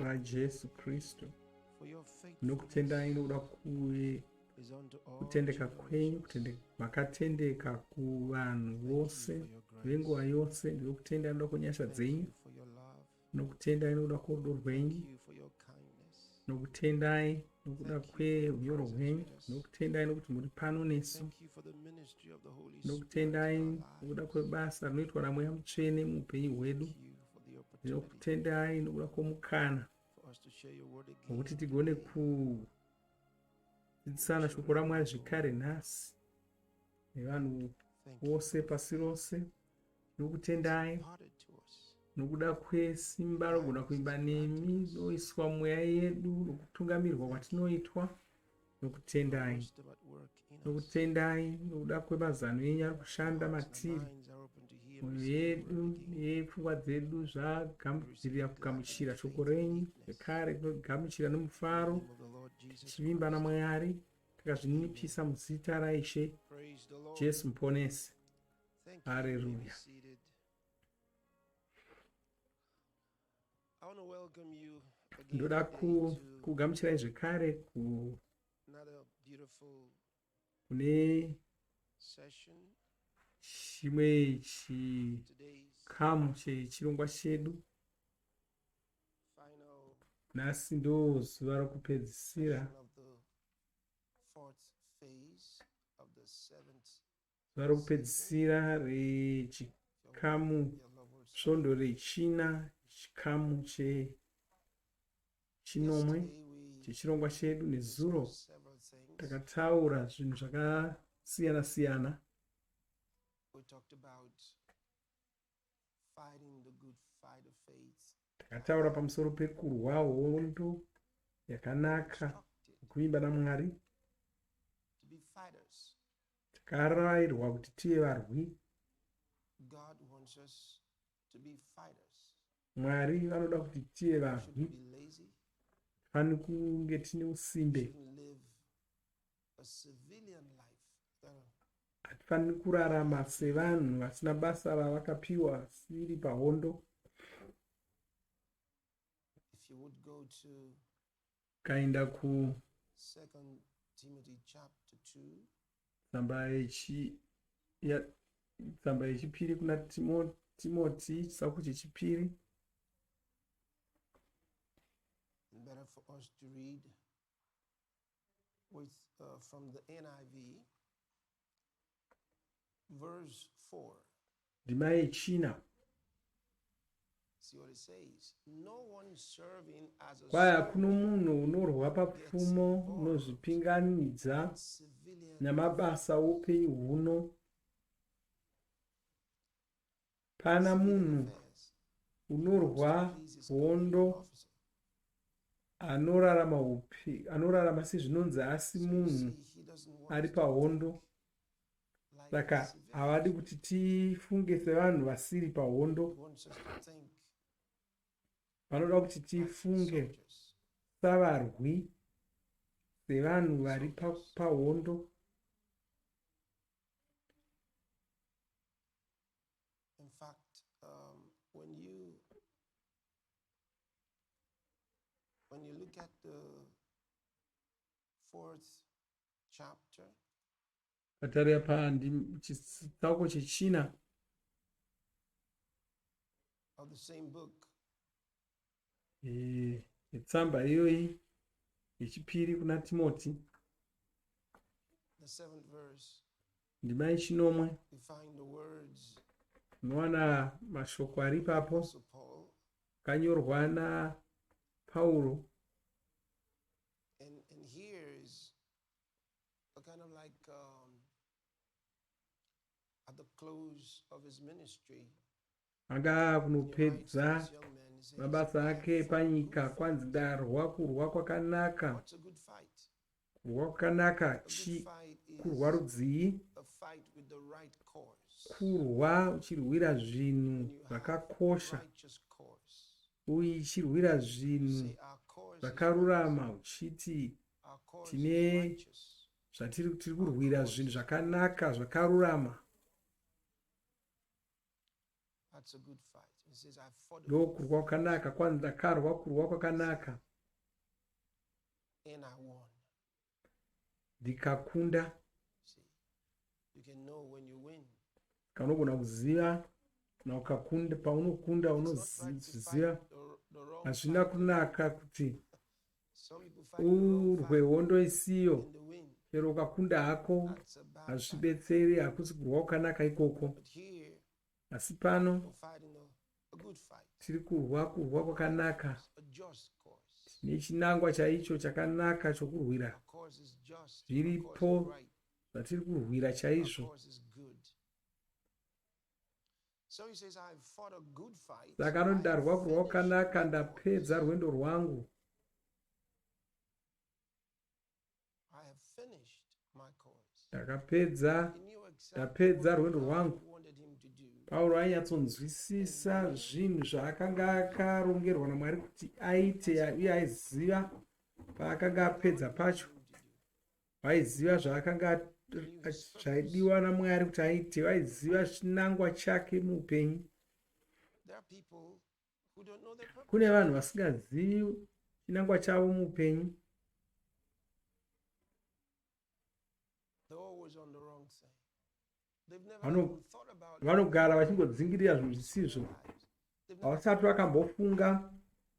raJesu Kristu. Ndinokutendai nokuda kutendeka kwenyu, makatendeka kuvanhu vose venguva yose. Ndinokutendai nokuda kwenyasha dzenyu, ndinokutendai nokuda kworudo rwenyu, ndinokutendai nokuda kweunyoro hwenyu, ndinokutendai nokuti muri pano nesu, ndinokutendai nokuda kwebasa rinoitwa naMweya Mutsvene muupenyu hwedu. Ndinokutendai nokuda kwomukana wekuti tigone kudzidzisana shoko raMwari zvekare nhasi nevanhu vose pasi rose. Ndinokutendai nokuda kwesimba rogona kuimba nemi noiswa mweya yedu nokutungamirwa kwatinoitwa. Nokutendai, nokutendai nokuda kwemazano enyu ari kushanda matiri. Mwoyo yedu nepfungwa dzedu zvagamuchirira kugamuchira shoko renyu zvekare. Tinogamuchira nomufaro tichivimba naMwari, takazvininipisa muzita raIshe Jesu Muponesi. Hareruya. Ndoda kugamuchirai zvekare kune chimwe chikamu chechirongwa chedu. Nhasi ndo zuva rokupedzisira, zuva rokupedzisira rechikamu svondo rechina, chikamu chechinomwe chechirongwa chedu. Nezuro takataura zvinhu zvakasiyana siyana. Takataura pamusoro pekurwa hondo yakanaka, kuvimba naMwari. Takarairwa kuti tive varwi. Mwari vanoda kuti tive varwi. Tifaniri kunge tine usimbe. Hatifaniri kurarama sevanhu vasina basa ravakapiwa vasiri pahondo. Kaenda ku tsamba yechi ya tsamba yechipiri kuna Timoti chitsauko chechipiri. Better for us to read with from the NIV, verse 4. Ndima yechina. See what it says. No one serving as a Kwai hakuno soldier munhu unorwa gets papfumo involved unozvipinganidza in civilian namabasa affairs. oupenyu huno. Pana Civilian munhu affairs. He wants to unorwa please his commanding hondo officer. anorarama upi anorarama sezvinonzi asi So you munhu see, he doesn't want ari us to pahondo. think like Saka havadi civilians. kuti tifunge sevanhu vasiri pahondo. He wants us to think Vanoda kuti like tifunge soldiers. savarwi, sevanhu vari Soldiers. pahondo. In fact, when you look at the fourth chapter, Patarira pachitsauko chechina of the same book, yetsamba iyoyi yechipiri kuna Timoti, the seventh verse, ndima yechinomwe, we find the words unowana mashoko ari ipapo Apostle Paul, akanyorwa naPauro. And here is a kind of like at the close of his ministry. Anga He writes to kunopedza this young man, he says, mabasa I have ake fought a good panyika. fight. Kwanzi ndarwa kurwa kwakanaka. What's a good fight? Kurwa kwakanaka A good chi fight kurwa is rudzii? a fight with the right cause. Kurwa uchirwira zvinhu When you have a zvakakosha, righteous cause. uchirwira You zvinhu say our cause is right. zvakarurama, uchiti Our cause is tine righteous. zvatiri tiri Our kurwira cause zvinhu is zvakanaka zvakarurama. That's a good fight. Ndokurwa kwakanaka kwanzi ndakarwa kurwa kwakanaka ndikakunda. Saka unogona kuziva kana ukakunda, paunokunda unozviziva. Hazvina kunaka kuti urwe hondo isiyo, chero ukakunda hako hazvibetseri, hakusi kurwa kwakanaka ikoko. Asi pano tiri kurwa kurwa kwakanaka, tine chinangwa chaicho chakanaka chokurwira, zviripo zvatiri kurwira chaizvo. Saka anoti ndarwa kurwa kwakanaka, ndapedza rwendo rwangu. Ndakapedza, ndapedza rwendo rwangu. Pauro ainyatsonzwisisa zvinhu zvaakanga akarongerwa naMwari kuti aite uye aiziva paakanga apedza pacho. Vaiziva zvaakanga zvaidiwa naMwari kuti aite, vaiziva chinangwa chake muupenyu. Kune vanhu vasingazivi chinangwa chavo muupenyu. Vanogara vachingodzingirira zvinhu zvisizvo. Havasati vakambofunga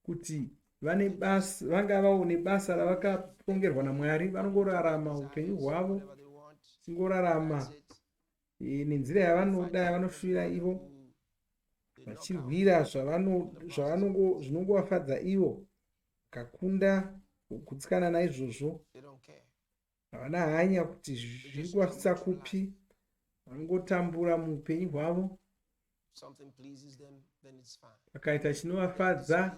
kuti vane basa, vangavawo nebasa ravakarongerwa naMwari. Vanongorarama upenyu hwavo, vachingorarama e, nenzira yavanoda yavanoshuvira ivo vachirwira zvinongovafadza ivo kakunda kugutsikana naizvozvo havana hanya kuti zviri kuvasvitsa kupi vanongotambura muupenyu hwavo vakaita chinovafadza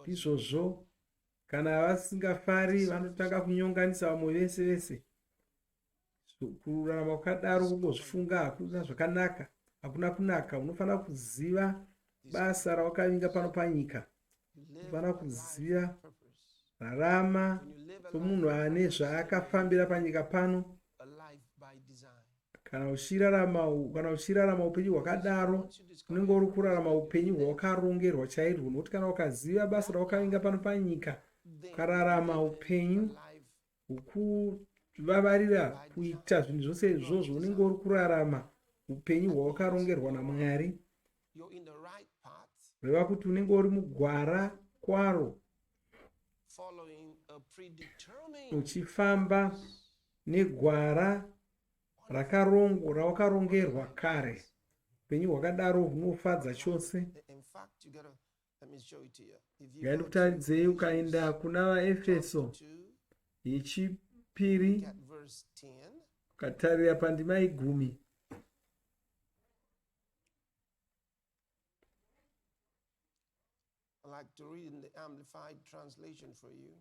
izvozvo kana vasingafari vanotanga kunyonganisa vamwe vese vese Kurarama kwakadaro kungozvifunga hakuna zvakanaka, hakuna kunaka. Unofanira kuziva basa rawakavinga pano panyika. Unofanira kuziva rarama somunhu ane zvaakafambira panyika pano. Kana uchirarama kana uchirarama upenyu hwakadaro unenge uri kurarama upenyu hwawakarongerwa chairwo, nokuti kana ukaziva basa rawakavinga pano panyika ukararama upenyu Ukuvavarira kuita zvinhu zvose izvozvo unenge uri kurarama upenyu hwawakarongerwa naMwari. Reva kuti unenge uri mugwara kwaro uchifamba negwara rakarongo rawakarongerwa kare. Upenyu hwakadaro hunofadza chose. Ngandikutaridzei ukaenda kuna vaEfeso yechipiri ukatarira pandima igumi. I like to read in the Amplified translation for you.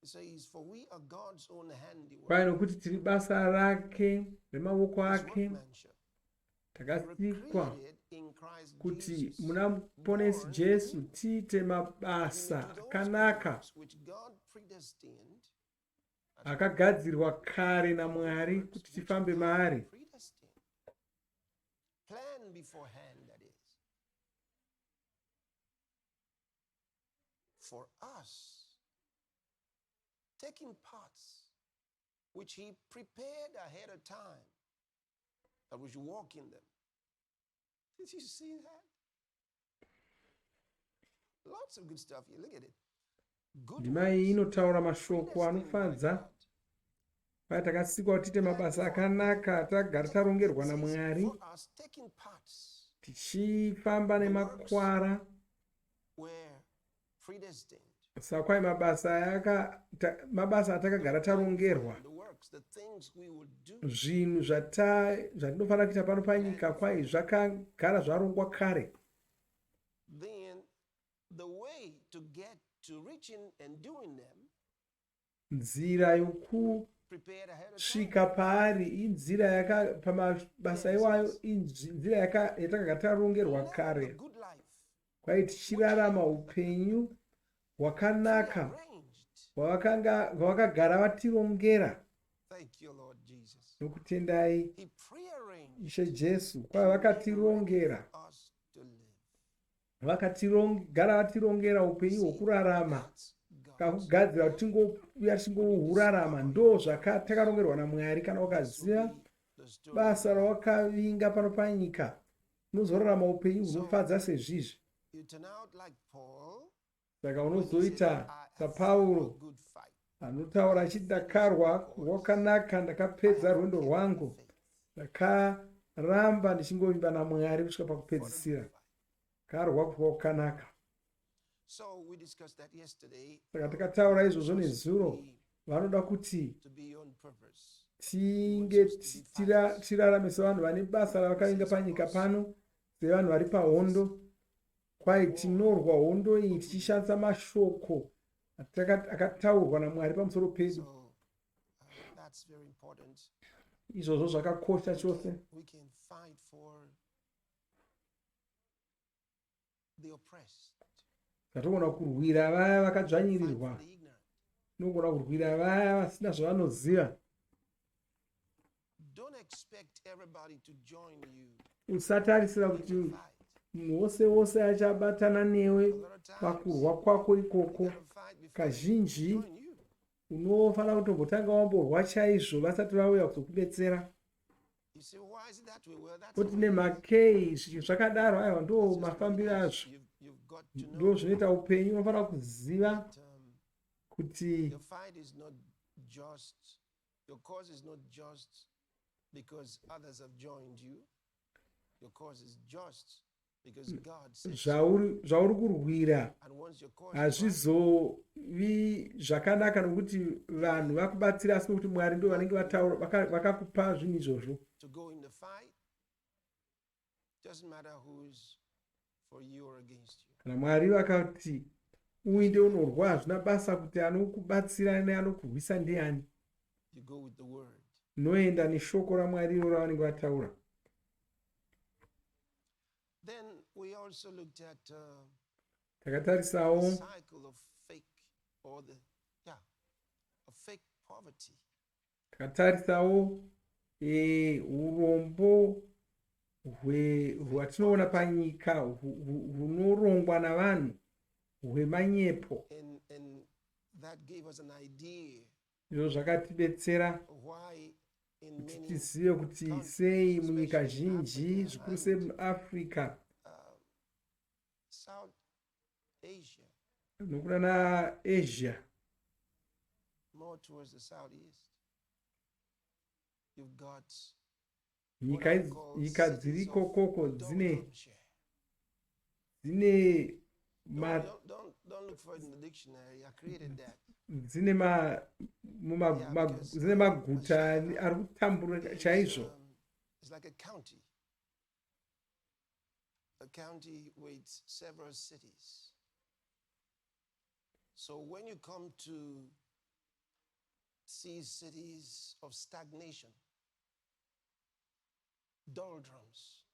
It says, For we are God's own handiwork. Kwai nokuti tiri basa rake remavoko His ake workmanship, takasikwa created in Christ kuti Jesus, muna muponesi born Jesu anew tiite mabasa into those good akanaka works which God predestined, that's akagadzirwa kare naMwari works kuti which tifambe God maari. predestined, planned beforehand, that is, for us, taking parts which he prepared ahead of time that we should walk in them. Did you see that? Lots of good stuff here. Look at it. Good Ndima iyi works inotaura mashoko predestined by anofadza God. Paya takasikwa kuti tiite mabasa akanaka tagara tarongerwa naMwari tichifamba nemakwara saka kwai mabasa mabasa atakagara tarongerwa zvinhu zvatinofanira kuita pano panyika kwai zvakagara zvarongwa kare. Nzira yokusvika paari inzira yaka pamabasa iwayo inzira yatakanga tarongerwa kare kwai tichirarama upenyu hwakanaka hwavakagara vatirongera. Nokutendai. Ishe Jesu kwai vakatirongera vakagara vatirongera upenyu hwokurarama kakugadzira kuti tingouya tichingohurarama. Ndo zvakatakarongerwa naMwari. Kana ukaziva basa rawakavinga pano panyika, unozorarama upenyu hunofadza sezvizvi. Saka unozoita saPauro anotaura achiti, ndakarwa rwakanaka, ndakapedza rwendo rwangu, ndakaramba ndichingovimba naMwari kusvika pakupedzisira. Karwa rwakanaka. Saka takataura izvozvo nezuro. Vanoda kuti tinge tirarame sevanhu vane basa ravakavinga panyika pano, sevanhu vari pahondo. Kwai tinorwa hondo iyi tichishandisa mashoko akataurwa naMwari pamusoro pedu. Izvozvo zvakakosha chose. Tatogona kurwira vaya vakadzvanyirirwa, tinogona kurwira vaya vasina zvavanoziva. Usatarisira kuti munhu wose wose achabatana newe pakurwa kwako ikoko. Kazhinji unofanira kutombotanga wamborwa chaizvo vasati vauya kuzokubetsera. Kuti nemhakei zvinhu zvakadaro? Aiwa, ndo mafambiro azvo, ndo zvinoita upenyu. Unofanira kuziva kuti zvauri kurwira hazvizovi zvakanaka nokuti vanhu vakubatsira, asi nokuti Mwari ndo vanenge vakakupa zvinhu izvozvo. Kana Mwari vakati uinde unorwa, hazvina basa kuti anokubatsira neanokurwisa ndiani, unoenda neshoko raMwari iro ravanenge vataura. Takatarisawo urombo hwatinoona panyika hunorongwa navanhu hwemanyepo. Izvo zvakatibetsera kuti tizive kuti sei munyika zhinji, zvikuru sei muAfrica nokuna naAsia, nyika dziri ikokoko dzine dzine ma dzine ma dzine maguta ari kutambura chaizvo. A county with several cities. So when you come to see cities of stagnation, doldrums.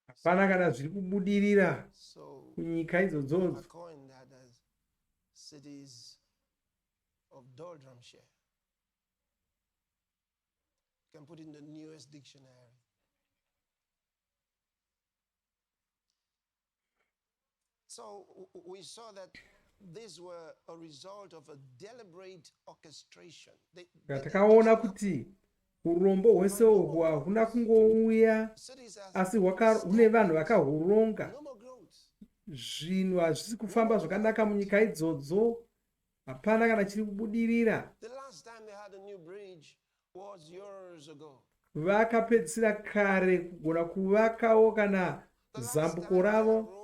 Hapana kana zviri kubudirira kunyika idzodzodzo. I coined that as cities of doldrumshire. You can put it in the newest dictionary. So we saw that these were a result of a deliberate orchestration. Takaona kuti urombo hwese uhwu hahuna kungouya, asi hune vanhu vakahuronga. Zvinhu hazvisi kufamba zvakanaka munyika idzodzo, hapana kana chiri kubudirira. Vakapedzisira kare kugona kuvakawo kana zambuko ravo.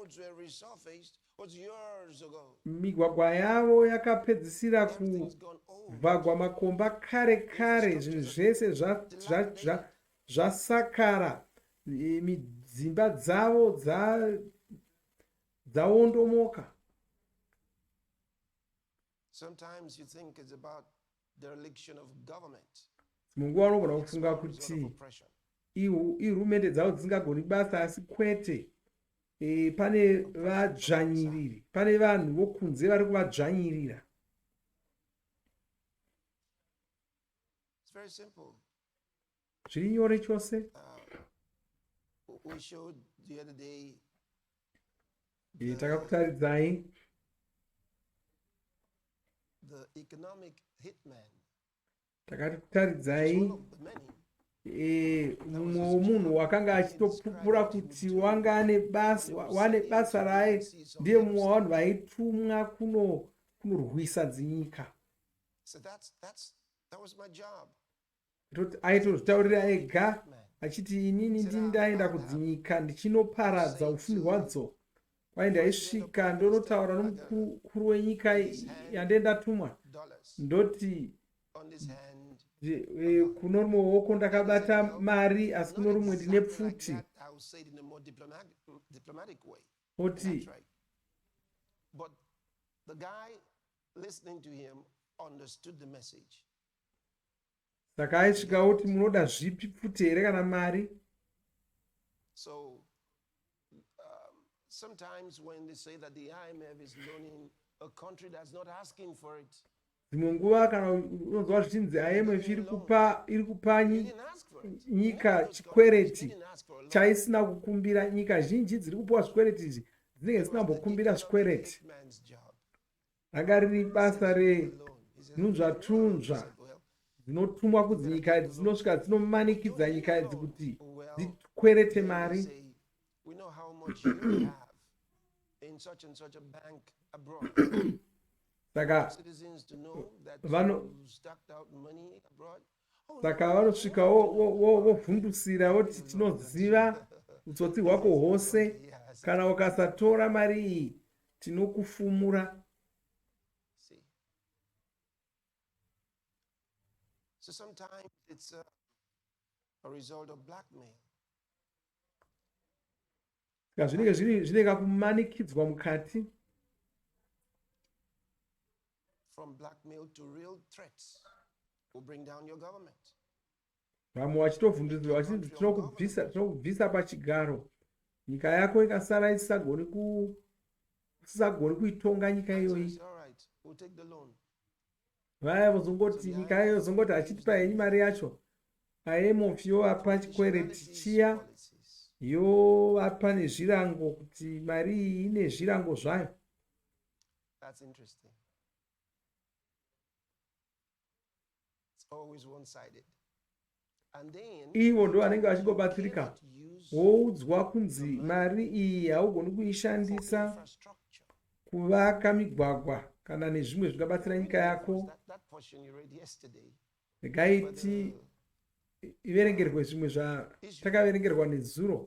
Migwagwa yavo yakapedzisira kuvhagwa makomba kare kare. Zvinhu zvese zvasakara, dzimba dzavo dzaondomoka. Sometimes you think it's about dereliction of government. Dzimwe nguva unogona kufunga kuti ihurumende dzavo dzisingagoni basa, asi kwete. Pane vadzvanyiriri, pane vanhu vokunze vari kuvadzvanyirira. It's very simple. Zviri nyore chose. Takakutaridzai Takakutaridzai mumwe womunhu wakanga achitopupura kuti wanga ane basa, wane basa raye, ndiye mumwe wavanhu vaitumwa kunorwisa dzinyika. Aitozvitaurira ega achiti inini ndini ndaenda kudzinyika ndichinoparadza ufumi hwadzo. Kwai ndaisvika ndonotaura nomukuru wenyika yande ndatumwa ndoti kuno rumwe ruoko ndakabata mari asi kuno rumwe ndine pfuti. Oti Saka aisvika oti munoda zvipi pfuti here kana mari? So sometimes when they say that the IMF is loaning a country that's not asking for it. Dzimwe nguva kana unonzwa zvichinzi IMF iri kupa iri kupa nyika chikwereti chaisina kukumbira. Nyika zhinji dziri kupiwa zvikwereti izvi dzinenge dzisina kumbokumbira zvikwereti. Ranga riri basa renhunzvatunzva dzinotumwa kudzinyika idzi dzinosvika dzinomanikidza nyika idzi kuti dzikwerete mari. Saka vano saka vanosvika vovhundusira voti tinoziva utsotsi hwako hwose kana ukasatora mari iyi tinokufumura. So sometimes it's a result of blackmail. Saka zvinenge zviri zvine kakumanikidzwa mukati. From blackmail to real threats will bring down your government. Vamwe vachitovhundutsirwa vachinzi tinokubvisa tinokubvisa pachigaro nyika yako ikasara isisagoni ku usisagoni kuitonga nyika iyoyi. Vaya vozongoti nyika iyoyo zongoti hachitipa henyu mari yacho. IMF yovapa chikwereti chiya yovapa nezvirango kuti mari iyi ine zvirango zvayo. That's interesting. It's always one-sided. And then Ivo ndo vanenge vachingobatsirika woudzwa kunzi mari iyi haugoni kuishandisa kuvaka migwagwa kana nezvimwe zvingabatsira nyika yako. Regai ti iverengerwe zvimwe zvatakaverengerwa nezuro.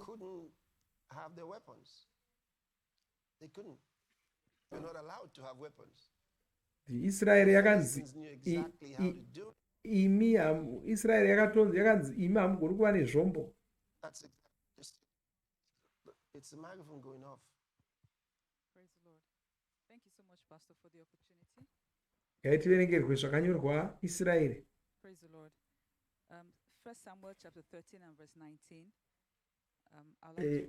Israeri yakanzi imi Israeri yakatonzi yakanzi imi hamugoni kuva nezvombo. Regai tiverengerwe zvakanyorwa Israeri. 1 Samuel chapter 13 and verse 19. Eh,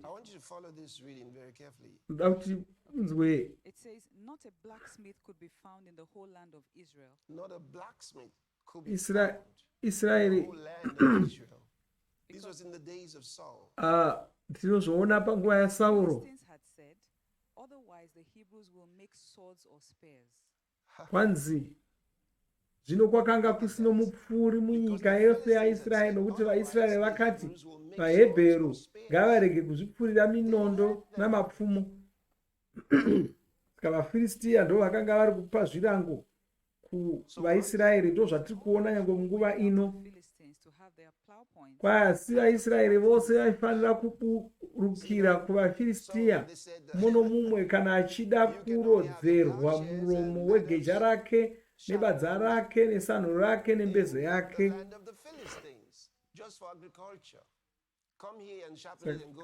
ndoda kuti unzwe It says, Not a blacksmith could be found in the whole land of Israel. Not a blacksmith could be Isra- found in the Israeri whole land of Israel. This was in the days of Saul. Ah, tinozviona panguva yaSauro. Philistines had said, Otherwise the Hebrews will make swords or spears. Kwanzi, Zvino kwakanga kusino mupfuri munyika yose yaIsraeri, nokuti vaIsraeri vakati, VaHebheru ngavarege kuzvipfurira minondo namapfumo. Saka vaFiristiya ndo vakanga vari kupa zvirango kuvaIsraeri, ndozvatiri kuona nyange munguva ino. Kwai asi vaIsraeri vose vaifanira kuburukira kuvaFiristiya muno mumwe kana achida kurodzerwa muromo wegeja rake nebadza rake nesanho rake nembezo yake.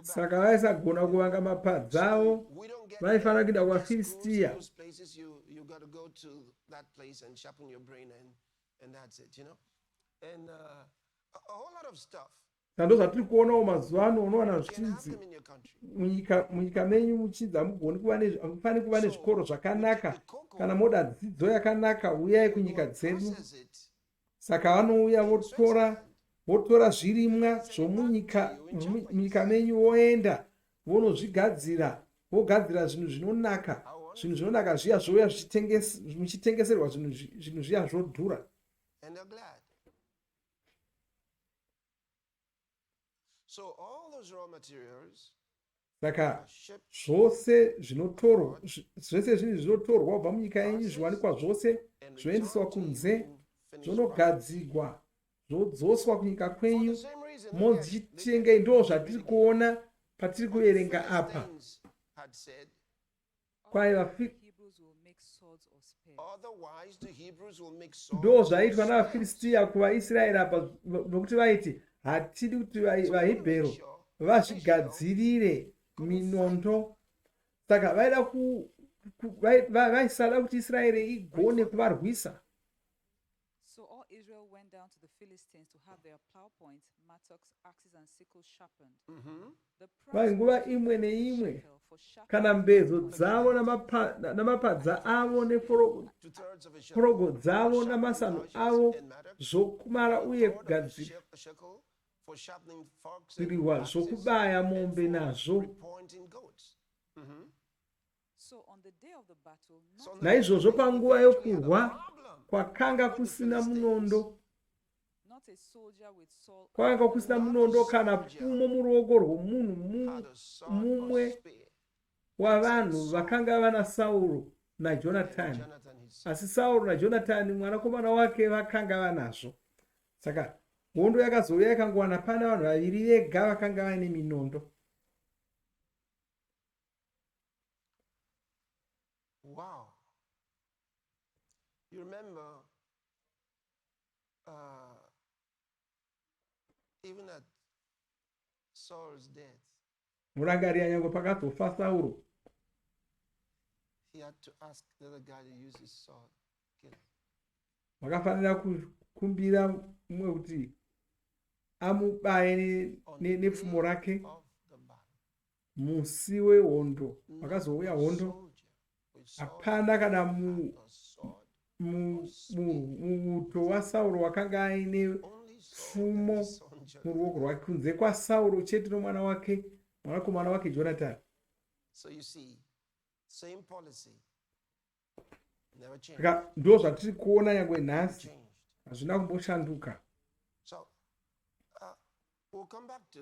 Saka vaisagona kuvanga mapadza avo, vaifanira kuenda kuvaFiristiya. Saka ndozvatiri kuonawo mazuva ano, unowana zvichinzi munyika munyika menyu muchinzi hamugoni kuva hamufaniri kuva nezvikoro zvakanaka kana moda dzidzo yakanaka uyai kunyika dzedu. Saka vanouya votora Votora zvirimwa zvomunyika munyika menyu voenda vonozvigadzira vogadzira zvinhu zvinonaka zvinhu zvinonaka zviya zvouya muchitengeserwa zvinhu zviya zvodhura. Saka zvose zvinotorwa zvese zvinhu zvinotorwa kubva munyika yenyu zviwanikwa zvose zvoendeswa kunze zvonogadzigwa zvodzoswa kunyika kwenyu modzichitengei ndo zvatiri kuona patiri kuverenga apa Kwai ndo zvaiitwa navaFiristiya kuvaIsraeri apa nokuti vaiti hatidi kuti vaHebheru vazvigadzirire minondo saka vaida vaisada kuti Israeri igone kuvarwisa. So all Israel went down to the Philistines to have their plow points, mattocks, axes, and sickles sharpened. The price Kwai nguva was imwe 250 neimwe shekel for kana sharpening mbezo plow dzavo points namapadza avo and Two-thirds of a shekel neforogo for dzavo sharpening namasanho ashes avo and mattocks, zvokumara and a uye third of a shekel for sharpening forks and kugadziriwa axes, zvokubaya and mombe for nazvo. repointing goads. So on the day of the battle, So not on the day Naizvozvo they panguva eventually had a yokurwa problem kwakanga with the kusina Philistines. munondo, not a soldier with Saul kwakanga under kusina Not a munondo kana soldier pfumo muruoko rwomunhu had a sword or mumwe spear except wavanhu Saul vakanga vana Sauro and naJonatani. Jonathan his son. Asi Sauro naJonatani mwanakomana wake vakanga vanazvo. Saka hondo yakazouya ikangowana pana vanhu vaviri vega vakanga vaine minondo. Wow. You remember, even at Saul's death, Murangarira nyange pakazofa Sauro, he had to ask the other guy to use his sword. Kill him. vakafanira kukumbira mumwe kuti amubaye On the nepfumo day rake of the battle, musi wehondo. not Pakazouya a hondo, soldier with Saul hapana kana had a sword or spear. muuto waSauro wakanga aine Only Saul and pfumo his son Jonathan. muruoko rwake kunze kwaSauro chete nomwana wake mwanakomana wake Jonatani. So you see, same policy, never changed. Saka ndo zvatiri kuona nyangwe Never nhasi, changed. hazvina kumboshanduka. So we'll come back to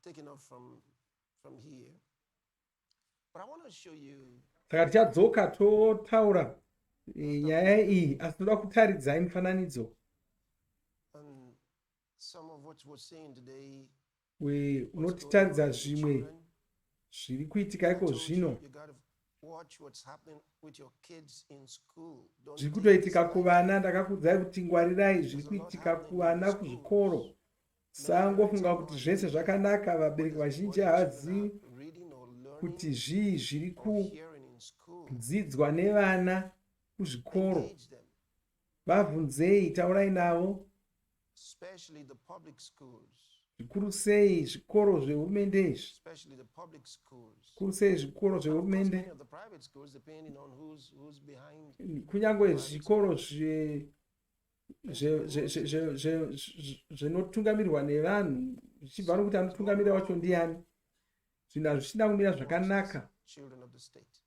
taking off from here. But I want to show you Saka tichadzoka totaura nyaya iyi, asi toda kutaridzai mufananidzo some of what we're seeing today, we- what's going unotitaridza on with the zvimwe children. zviri kuitika I iko told you, zvino you got to watch what's happening with your kids in school. Don't zviri take this kutoitika lightly. kuvana. Ndakakuudzai kuti ngwarirai zviri There's a lot kuitika happening in kuvana the kuzvikoro. schools. Many parents Sangofunga have no kuti zvese idea zvakanaka. what Vabereki the, what vazhinji the children are havazivi reading or learning kuti zvii zviri or hearing in school. kudzidzwa nevana kuzvikoro. Engage them, Vabvunzei, taurai navo, especially the public schools. zvikuru sei zvikoro zvehurumende izvi, Especially the public schools. zvikuru sei zvikoro And of course, zvehurumende, many of the private schools, depending on who's behind kunyange private zvikoro schools. zvinotungamirirwa nevanhu zvichibva nokuti Something is going anotungamira wacho wrong. ndiani. Zvinhu hazvichina kumira Watch this, zvakanaka. children of the state.